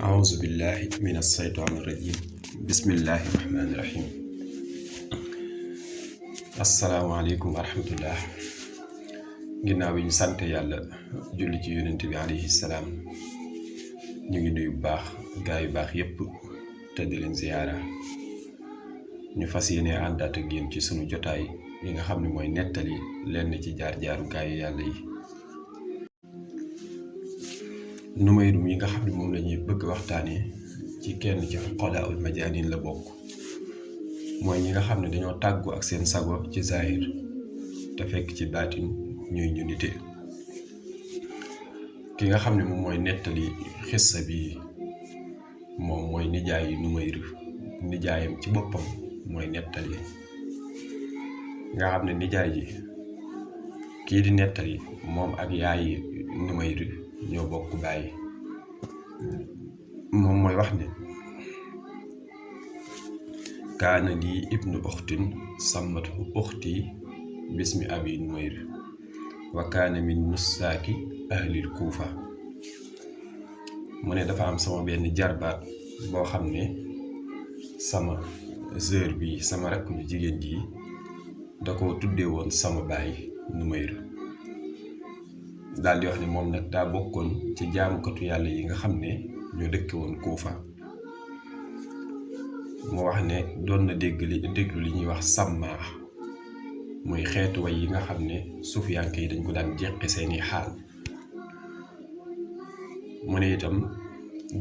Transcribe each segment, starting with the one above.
أعوذ بالله من الشيطان الرجيم بسم الله الرحمن الرحيم السلام عليكم ورحمة الله ginnaaw bi ñu sant yàlla julli ci yonent bi alayhi salaam ñu ngi nuyu bu baax gaa yu baax yépp te di leen ziyaara ñu fas yéene àndaat ak yéen ci sunu jotaay yi nga xam ne mooy nettali lenn ci jaar-jaaru gaa yu yàlla yi. Numayru mi nga xam ne moom lañuy bëgg waxtaanee ci kenn ci uqalaa'ul majaanin la bokk, mooy ñi nga xam ne dañoo tàggu ak seen sago ci zaahir te fekk ci baatin ñuy ñu nite. ki nga xam ne moom mooy nettali xissa bi moom mooy nijaayi Numayru, nijaayam ci boppam mooy nettali. nga xam ne nijaay ji kii di nettali moom ak yaayi Numayru ñoo bokk bàyyi. moom mooy wax ne kaana lii ibnu uxtin sammatu uxti bismi abi Numayr wa kaana min nusaaki ahlil kuufa. mu ne dafa am sama benn jarbaat boo xam ne sama sœur bi sama rakk bu jigéen ji da ko tuddee woon sama baay Numayr. daal di wax ne moom nag daa bokkoon ci jaamukatu yàlla yi nga xam ne ñoo dëkke woon Kuufa. mu wax ne doon na déglu li ñuy wax sàmmaax, muy xeetu way yi nga xam ne sufiyanke yi dañ ko daan jeqi seeni xaal. mu ne itam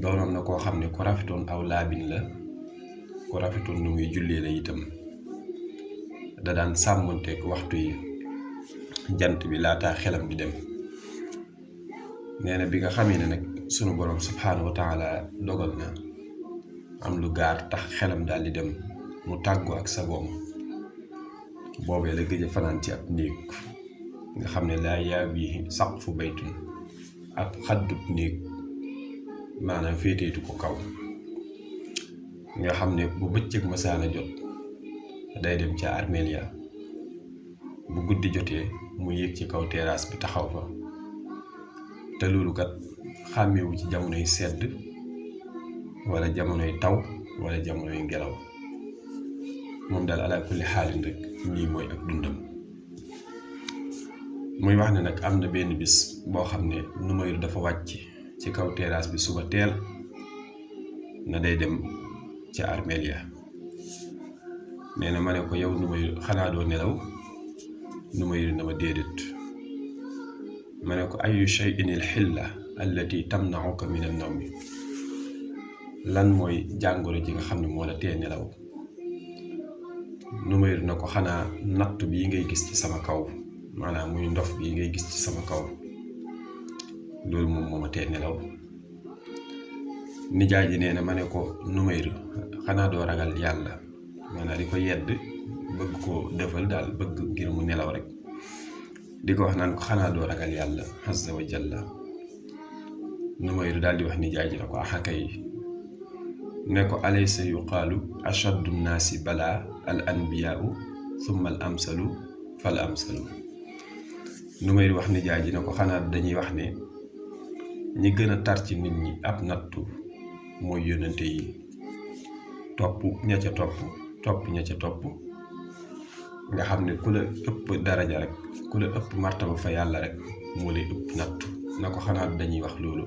doonoon na koo xam ne ku rafetoon aw laabin la, ku rafetoon nu muy jullee la itam. da daan sàmmonteek waxtu yi jant bi laataa xelam di dem. nee na bi nga xamee ne nag sunu borom subhaanahu wa taala dogal na am lu gaar tax xelam daal di dem, mu tàggu ak sagoom. boobee la gëj a fanaan ci ab néeg nga xam ne laa yaabihi saqfu baytun, ab xaddub néeg maanaam féeteetu ko kaw. nga xam ne bu bëccëg masaana jot day dem ca armeel ya, bu guddi jotee mu yéeg ci kaw terrasse bi taxaw fa. te loolu kat xàmmewu ci jamonoy sedd wala jamonoy taw wala jamonoy ngelaw. moom daal ala kulli xaalin rek nii mooy ak dundam. muy wax ne nag am na benn bis boo xam ne Numayru dafa wàcc ci kaw terrasse bi suba teel na day dem ca armeel ya. nee na ma ne ko yow Numayru xanaa doo nelaw? Numayru na ma déedéet. ma ne ko ayu shay'in al xilla allati tamnauka min an nawmi, lan mooy jàngoro ji nga xam ne moo la tee nelaw? Numayru na ko xanaa natt bii ngay gis ci sama kaw, maanaam muy ndof bii ngay gis ci sama kaw, loolu moom moo ma tee nelaw. nijaay ji nee na ma ne ko Numayru xanaa doo ragal yàlla, maanaam di ko yedd, bëgg ko defal daal, bëgg ngir mu nelaw rek, di ko wax naan ko xanaa doo ragal yàlla azza wa jalla. Numayru daal di wax nijaay ji na ko axakay, ne ko alaysa yuqaalu ashaddu nnaasi balaa al anbiyaau thumma al amsalu fal amsalu. Numayru wax nijaay ji na ko xanaa dañuy wax ne ñi gën a tar ci nit ñi ab nattu mooy yónnante yi, topp ña ca topp ña ca topp. nga xam ne ku la ëpp daraja rek, ku la ëpp martaba fa yàlla rek moo lay ëpp nattu. na ko xanaa dañuy wax loolu?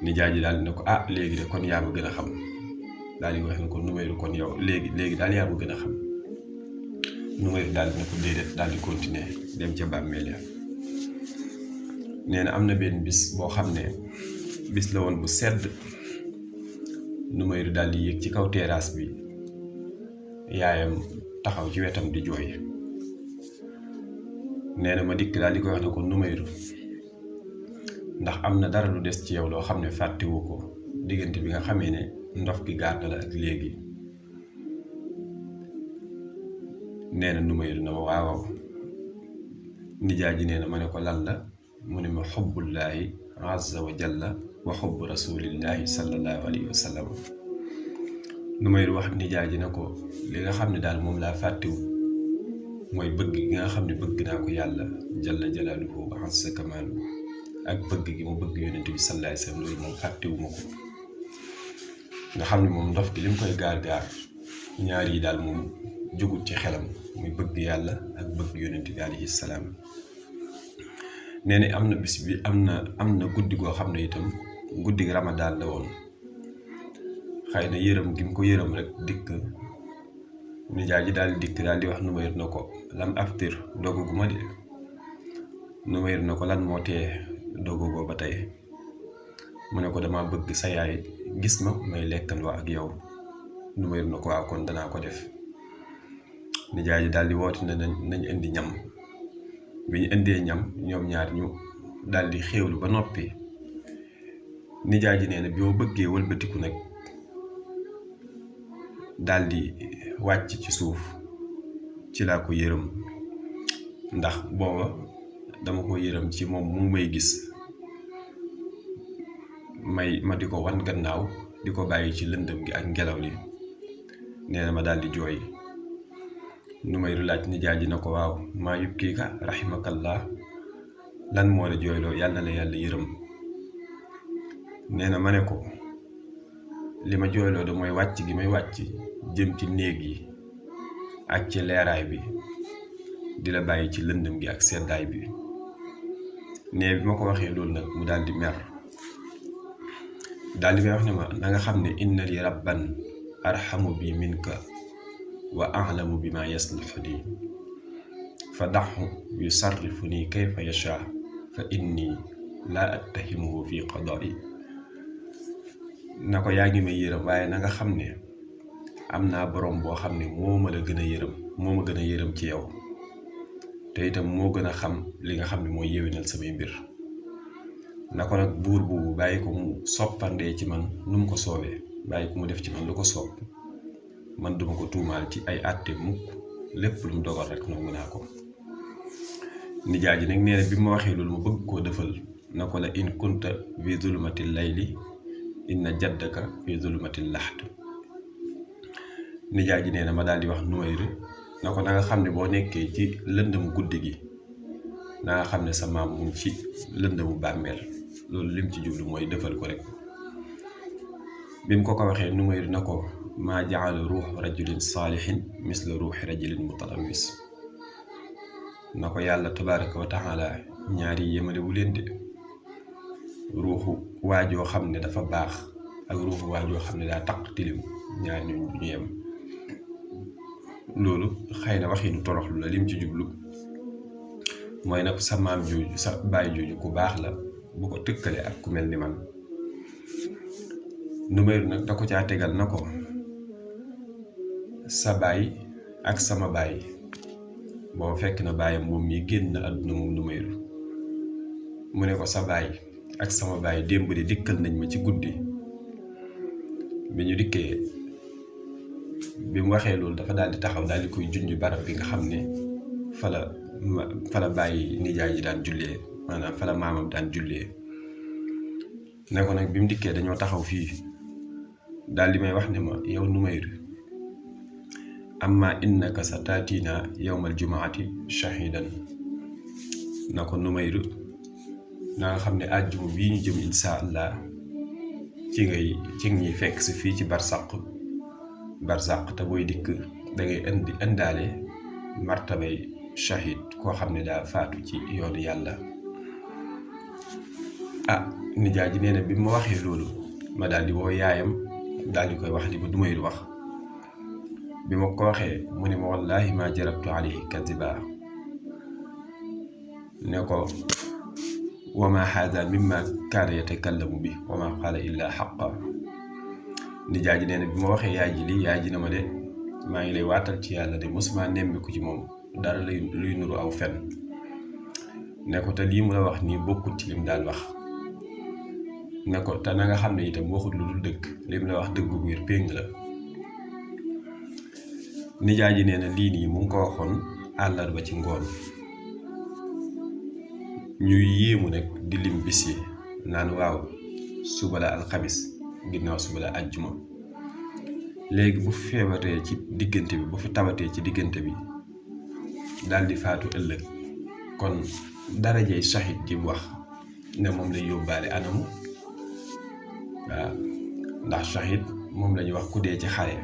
nijaay ji daal di ne ko léegi de kon yaa ma gën a xam. daal di wax ne ko Numayru kon yow léegi daal yaa ma gën a xam. Numayru daal di ne ko déedéet, daal di continuer dem ca bàmmeel ya. nee na am na benn bis boo xam ne bis la woon bu sedd. Numayru daal di yéeg ci kaw terrasse bi, yaayam taxaw ci wetam di jooy. nee na ma dikk daal di koy wax ne ko Numayru, ndax am na dara lu des ci yow loo xam ne fàttewu ko diggante bi nga xamee ne ndox gi gaar na la ak léegi? nee na Numayru na ma waaw. nijaay ji nee na ma ne ko lan la? mu ne ma xubbullaahi azza wa jalla wa xubbu rasulillahi sallallahu alayhi wa sallam. Numayru wax nijaay ji ne ko li nga xam ne daal moom laa fàttewu mooy bëgg gi nga xam ne bëgg naa ko yàlla jalla jalaaluhu wa azza kamaaluhu, ak bëgg gi mu bëgg yonent bi sallallahu alayhi wa sallam, loolu moom fàttewuma ko. nga xam ne moom ndof gi lim koy gaar gaar ñaar yi daal moom jógut ci xelam muy bëgg yàlla ak bëgg yonent bi alayhi salaam. nee na am na bis bi am na guddi goo xam ne itam guddi ramadaan la woon. xëy na yërëm gi mu ko yërëm rek dikk nijaay ji daal dikk daal di wax Numayr na ko lam aftir dogaguma de. Numayr na ko lan moo tee dogagoo ba tey. mu ne ko dama bëgg sa yaay gis ma may lekkandoo ak yow. Numayr na ko waaw kon danaa ko def. nijaay ji daal di woote ne nañ indi ñam. bi ñu indee ñam ñoom ñaar ñu daal di xéewlu ba noppi. nijaay ji nee na bi ma bëggee wëlbatiku nag daal di wàcc ci suuf ci laa ko yërëm ndax booba dama ko yërëm ci moom mu may gis ma di ko wan gannaaw di ko bàyyi ci lëndëm gi ak ngelaw li. nee na ma daal di jooy. Numayru laaj nijaay ji na ko waaw maa yubkiika rahimakallah lan moo la jooyloo yàlla na la yàlla yërëm. nee na ma ne ko li ma jooyloo da mooy wàcc gi may wàcc jëm ci néeg yi ak ci leeraay bi di la bàyyi ci lëndëm gi ak seddaay bi. nee bi ma ko waxee loolu nag mu daal di mer daal di may wax ne ma na nga xam ne inna li rabban arhamu bi minka wa a'lamu bi ma yaslihu li fa daxu yusarrifu nii kayfa yasha fa inni laa attahimuhu fi qada'i. na ko yaa ngi may yërëm waaye na nga xam ne am naa borom boo xam ne moo ma gën a yërëm ci yow te itam moo gën a xam li nga xam ne mooy yéwénal samay mbir. na ko nag buur boobu bàyyi ko mu soppandee ci man nu mu ko soobee bàyyi ko mu def ci man lu ko soob man duma ko tuumaal ci ay àtte mukk lépp lu mu dogal rek nangu naa ko. nijaay ji nag nee na bi ma waxee loolu mu bëgg koo defal na ko la in kunta fi zulmatil layli inna jaddaka fi zulmatil laxd. nijaay ji nee na ma daal di wax Numayr na ko na nga xam ne boo nekkee ci lëndëmu guddi gi na nga xam ne sa maam mu ci lëndëmu bàmmeel. loolu lim ci jublu mooy defal ko rek. bi mu ko waxee Numayr na ko maa jaala ruuxu rajulin saalihin misla ruuxi rajulin mutalawis. na ko yàlla tabaraka wa taala ñaari yemale wu leen de. ruuxu waajoo xam ne dafa baax ak ruuxu waajoo xam ne daa taq tilim ñaar ñu yem. loolu xëy na waxinu toroxlu la lim ci jublu mooy nag sa maam jooju sa baay jooju ku baax la bu ko tëkkale ak ku mel ni man. Numayr nag da ko caa tegal na ko sa baay ak sama baay boo fekk na baayam moom mi génn àdduna moom Numayr. mu ne ko sa baay ak sama baay démb di dikkal nañ ma ci guddi. bi ñu dikkee bi mu waxee loolu dafa daal di taxaw daal di koy junj barab bi nga xam ne fa la bàyyi nijaay ji daan jullee maanaam fa la maamam daan jullee. ne ko nag bi mu dikkee dañoo taxaw fii daal di may wax ne ma yow Numayr amma innaka sa taatiina yawmal jumaati shahidan. na ko Numayr na nga xam ne àjjuma bii ñu jëm insha allah ci ñuy fekk si fii ci barsàq te booy dikk dangay indaale martabay shahid koo xam ne daa faatu ci yoonu yàlla. nijaay ji nee na bi ma waxee loolu ma daal di woo yaayam daal di koy wax li ma Numayr wax. bi ma ko waxee mu ne ma wallahi ma jarabtu alayhi kadiba. ne ko wa ma haada mimma kaana yatakallamu bi wa ma qaala illa xaqa. nijaay ji nee na bi ma waxee yaay ji lii yaay ji na ma de maa ngi lay waatal ci yàlla de mosuma nemmiku ci moom dara luy nuru aw fen. ne ko te lii mu la wax nii bokkut ci lim daan wax. ne ko te na nga xam ne itam waxut lu dul dëgg lim la wax dëgg bu wér péng la. nijaay ji nee na lii nii mu ngi ko waxoon àllarba ci ngoon. ñuy yéemu nag di lim bis yi naan waaw suba la alxamis ginnaaw suba la ajjuma. léegi bu feebaree ci diggante bi bu fi tawatee ci diggante bi daal di faatu ëllëg kon darajey shahid ji wax ne moom lay yóbbaale anamu. waaw ndax shahid moom la ñuy wax ku dee ci xare.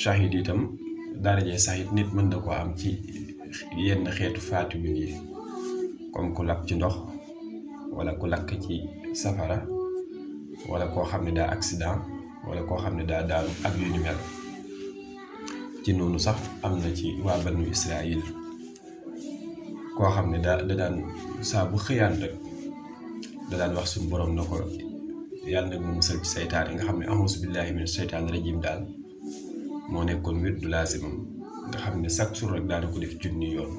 shahid itam daraje shahid nit mën na ko am ci yenn xeetu faatu yi comme ku lakk ci ndox wala ku lakk ci safara wala koo xam ne daa accident wala koo xam ne daa daanu ak yu ñu mel. ci noonu sax am na ci waa banu Israël koo xam ne da daan saa bu xëyaan rek da daan wax suñu borom na ko yàlla nag mu musal ci saytaan yi nga xam ne auzu billahi min seytaan rajim daal moo nekkoon wirdu laasimam nga xam ne chaque jour rek daana ko def junni yoon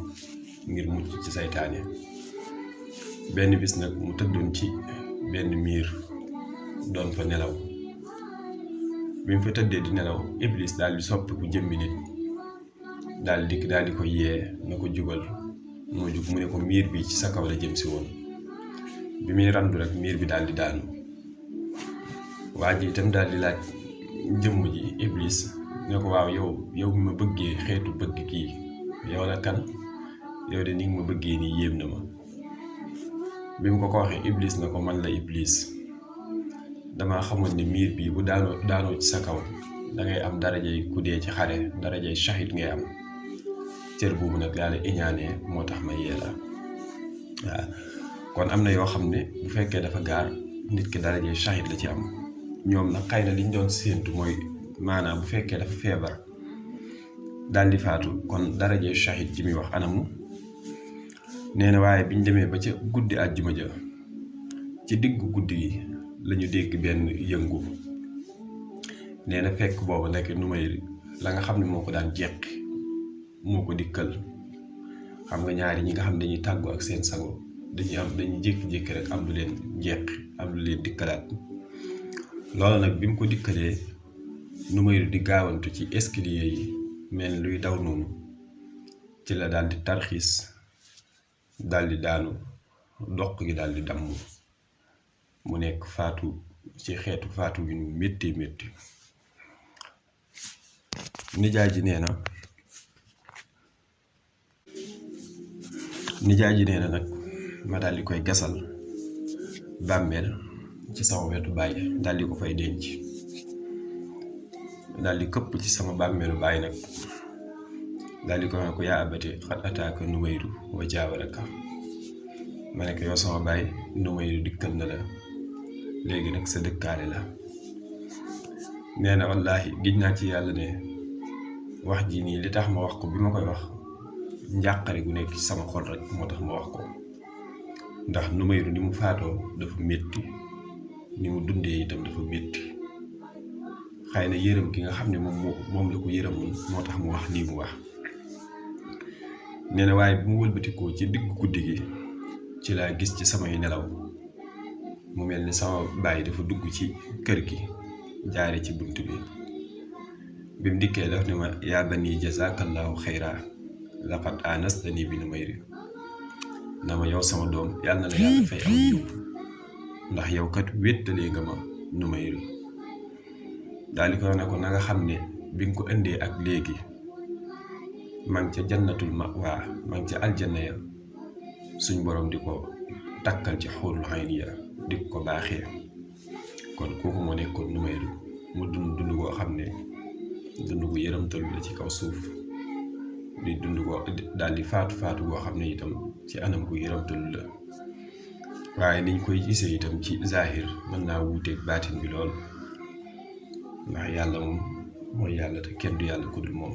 ngir mucc ci saytaane. benn bis nag mu tëddoon ci benn miir doon fa nelaw. bi mu fa tëddee di nelaw iblis daal di soppi ku jëmmi nit daal di ko yee na ko jugal moo jug mu ne ko miir bi ci sa kaw la jëm si woon. bi muy randu rek miir bi daal di daanu. waa ji itam daal di laaj jëmm ji iblis ne ko waaw yow mi ma bëggee xeetu bëgg kii yow la kan, yow de ni nga ma bëggee nii yéem na ma. bi mu ko waxee iblis na ko man la iblis, dama xamoon ne miir bii bu daanoo ci sa kaw dangay am darajay ku dee ci xare, darajay shahid ngay am. cër boobu nag laa la iñaanee moo tax ma yee la. waaw kon am na yoo xam ne bu fekkee dafa gaar nit ki darajay shahid la ci am. ñoom nag xëy na liñ doon séentu mooy maanaam bu fekkee dafa feebar daal di faatu kon darajay shahid ci muy wax anamu. nee na waaye biñ demee ba ca guddi àjjuma ja ci diggu guddi gi lañu dégg benn yëngu. nee na fekk boobu nekk Numayr la nga xam ne moo ko daan jeqi moo ko dikkal. xam nga ñaari ñi nga xam ne dañuy tàggu ak seen sago dañuy jékki-jékki rek am lu leen jeqi am lu leen dikkalaat. loolu nag bi mu ko dikkalee Numayr di gaawantu ci escalier yi mel luy daw noonu ci la daal di tarxiis daal di daanu doq gi daal di damm mu nekk faatu ci xeetu faatu yu ñu métti métti. nijaay ji nee na nag ma daal di koy gasal bàmmeel ci sama wetu baay daal di ko fay denc. daal di këpp ci sama bàmmeelu baay nag daal di ko wax ne ko yaa abati xat ataaka Numayru wa jaawaraka. ma ne ko yow sama baay Numayru dikkal na la léegi nag sa dëkkaale la. nee na wallaahi giñ naa ci yàlla ne wax ji nii li tax ma wax ko bi ma koy wax njàqare gu nekk ci sama xol rek moo tax ma wax ko. ndax Numayru ni mu faatoo dafa métti, ni mu dundee itam dafa métti. xëy na yërëm ki nga xam ne moom la ko yërëmoon moo tax mu wax lii mu wax. nee na waaye bi mu wëlbatikoo ci diggu guddi gi ci laa gis ci samay nelaw mu mel ni sama baay dafa dugg ci kër gi jaare ci bunt bi. bi mu dikkee daf ne ma yaa bani jazaakallahu xayra laqad aanastani bi Numayr. na ma yow sama doom yàlla na la yàlla fay aw yiw ndax yow kat wéttalee nga ma Numayr. daal di ko ne ko na nga xam ne bi nga ko indee ak léegi ma ngi ca jannatul ma'wa ma ngi ca aljanna ya suñ borom di ko takkal ci xuurul ayn ya di ko baaxee. kon kooku moo nekkoon Numayr mu dund goo xam ne dund gu yërëmtalu la ci kaw suuf di dund goo daal di faatu goo xam ne itam ci anam gu yërëmtalu la. waaye niñ koy gisee itam ci zahir mën naa wuuteeg baatin bi lool ndax yàlla moom mooy yàlla te kenn du yàlla ku dul moom.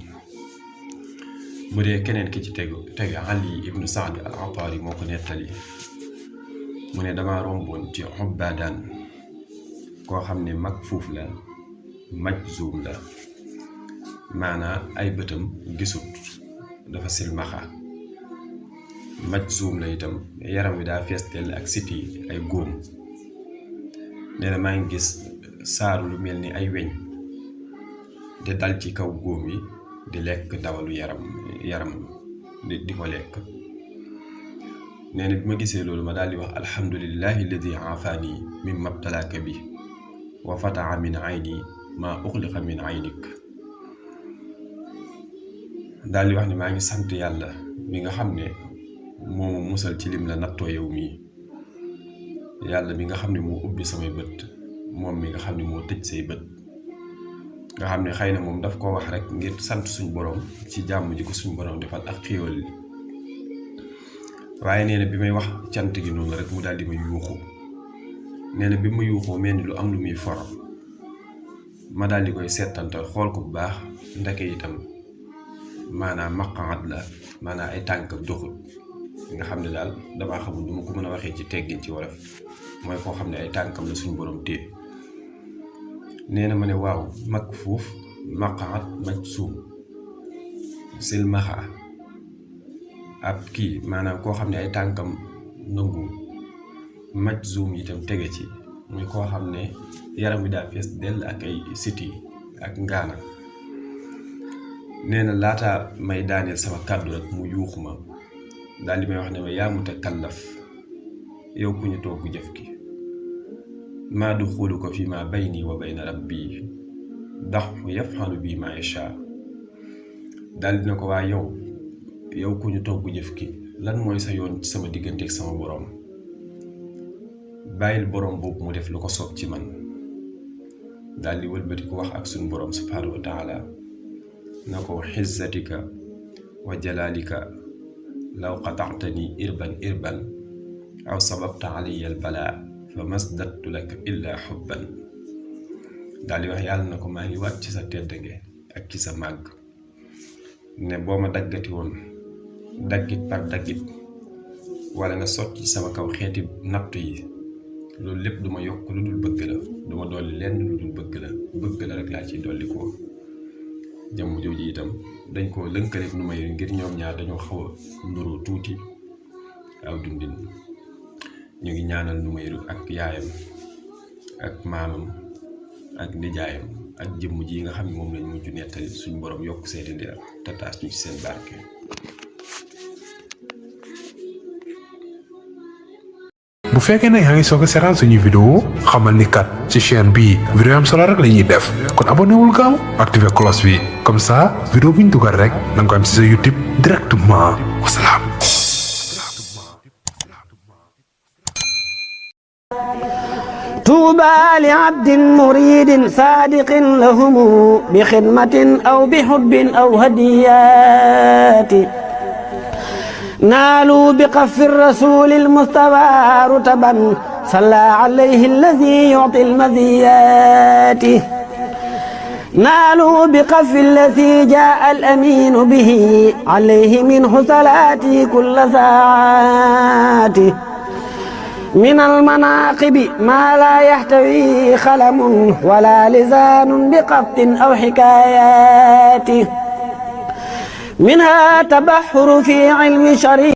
bu dee keneen ki ci tege Ali ibnu Saad al Ataari moo ko nettali mu ne dama romboon ci Ubaadaan koo xam ne mag fuuf la majzuum la maanaa ay bëtam gisut dafa silmaxa. majzuum la itam yaram wi daa fees dell ak siti ay góom. nee na maa ngi gis saaru lu mel ni ay weñ di dal ci kaw góom yi di lekk dawalu yaram di ko lekk. nee na bi ma gisee loolu ma daal di wax alhamdulillahi alladi aafaani mimma btalaaka bi wa fataha min ayni ma uxliqa min aynik. daal di wax ne maa ngi sant yàlla mi nga xam ne moomu musal ci lim la nattoo yow mii. yàlla mi nga xam ne moo ubbi samay bët moom mi nga xam ne moo tëj say bët nga xam ne xëy na moom daf koo wax rek ngir sant suñ borom ci jàmm ji ko suñ borom defal ak xéewal li waaye nee na bi may wax cant gi noonu rek mu daal di ma yuuxu nee na bi ma yuuxoo mel ni lu am lu muy for ma daal di koy seetantal xool ko bu baax ndeke itam maanaam maqaat la maanaam ay tànkam doxul nga xam ne daal damaa xamul du ma ko mën a waxee ci teggin ci wolof mooy koo xam ne ay tànkam la suñ borom téye nee na ma ne waaw mag fuuf maqaat maj suum silmaxa ab kii maanaam koo xam ne ay tànkam nangu maj zoom itam tege ci muy koo xam ne yaram wi daa fees dell ak ay siti ak ngaana nee na laata may daaneel sama kàddu rek mu yuuxu ma daal di may wax ne ma yaa mutakallaf yow ku ñu togg jëf ki maa du xoolu ko fi ma bayni wa bayna rabbi dax yafxalu bi ma yasha daal dina ko waa yow ku ñu togg jëf ki lan mooy sa yoon ci sama diggante ak sama borom bàyyil borom boobu mu def lu ko soob ci man daal di wëlbati ko wax ak suñu borom subhanahu wa taala na ko xizzatika wa jalalika law qata'tani irban aw sababta alayya al bala fa masdattu laka illa xubban daal di wax yàlla na ko maa ngi wàcc ci sa teddange ak ci sa màgg ne boo ma daggati woon daggit par daggit wala nga sotti sama kaw xeeti nattu yi loolu lépp duma yokk lu dul bëgg la duma dolli lenn lu dul bëgg la rek laa ciy dolli ko jëmm jooju itam dañ koo lënkaleeg Numayr ngir ñoom ñaar dañoo xaw a nduroo tuuti aw dundin ñu ngi ñaanal Numayr ak yaayam ak maamam ak nijaayam ak jëmm ji nga xam ne moom lañ mujj nettali suñu borom yokk seeni leer te taas ñu ci seen barke. bu fekkee ne yaa ngi soog a seetaan suñu vidéo xamal ni kat ci chaîne bii vidéo am solo rek la ñuy def kon abonné wul gaaw activé cloche bi comme ça vidéo bu ñu dugal rek da nga ko am ci sa YouTube directement wasalaam. طوبى لعبد مريد صادق لهم بخدمة أو بحب أو هديات نالوا بقف الرسول المصطفى رتبا صلى عليه الذي يعطي المزيات نالوا بقف الذي جاء الأمين به عليه منه صلاتي كل ساعات من المناقب ما لا يحتوي خلم ولا لسان بقط أو حكايات منها تبحر في علم شريع